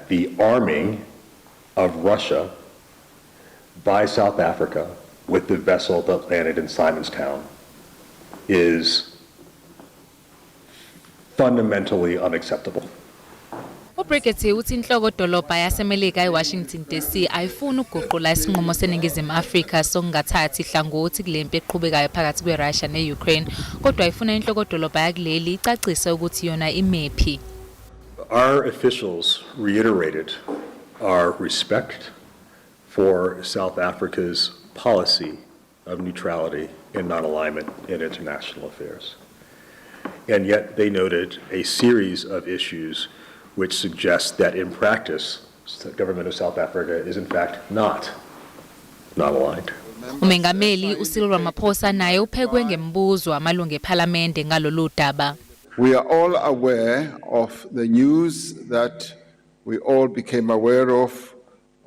that the arming of Russia by South Africa with the vessel that landed in Simonstown is fundamentally unacceptable. UBrigety uthi inhlokodolobha yaseMelika iWashington DC ayifuni ukuguqula isinqumo seNingizimu Afrika sokungathathi hlangothi kule mpi eqhubekayo phakathi kweRussia ne-Ukraine, kodwa ifuna inhlokodolobha yakuleli icacise ukuthi yona imephi. Our officials reiterated our respect for South Africa's policy of neutrality and non-alignment in international affairs. And yet they noted a series of issues which suggest that in practice, the government of South Africa is in fact not non-aligned. Umengameli uCyril Ramaphosa naye uphekwe ngemibuzo amalungu ePhalamende ngalolu daba. We are all aware of the news that we all became aware of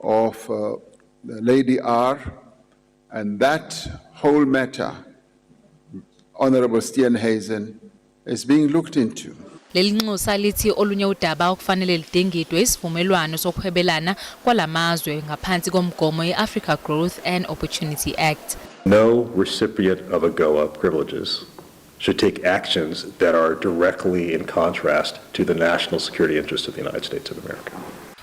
the Lady R, and that whole matter, Honorable Steenhuisen, is being looked into. Leli nxusa lithi olunye udaba okufanele lidingidwe isivumelwano sokuhwebelana kwalamazwe ngaphansi komgomo i-Africa Growth and Opportunity Act. No recipient of AGOA privileges should take actions that are directly in contrast to the national security interests of the United States of America.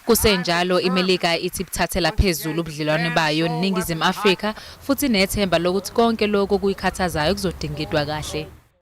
Kusenjalo, iMelika ithi ibuthathela phezulu ubudlelwano bayo neNingizimu Afrika futhi inethemba lokuthi konke lokhu okuyikhathazayo kuzodingidwa kahle.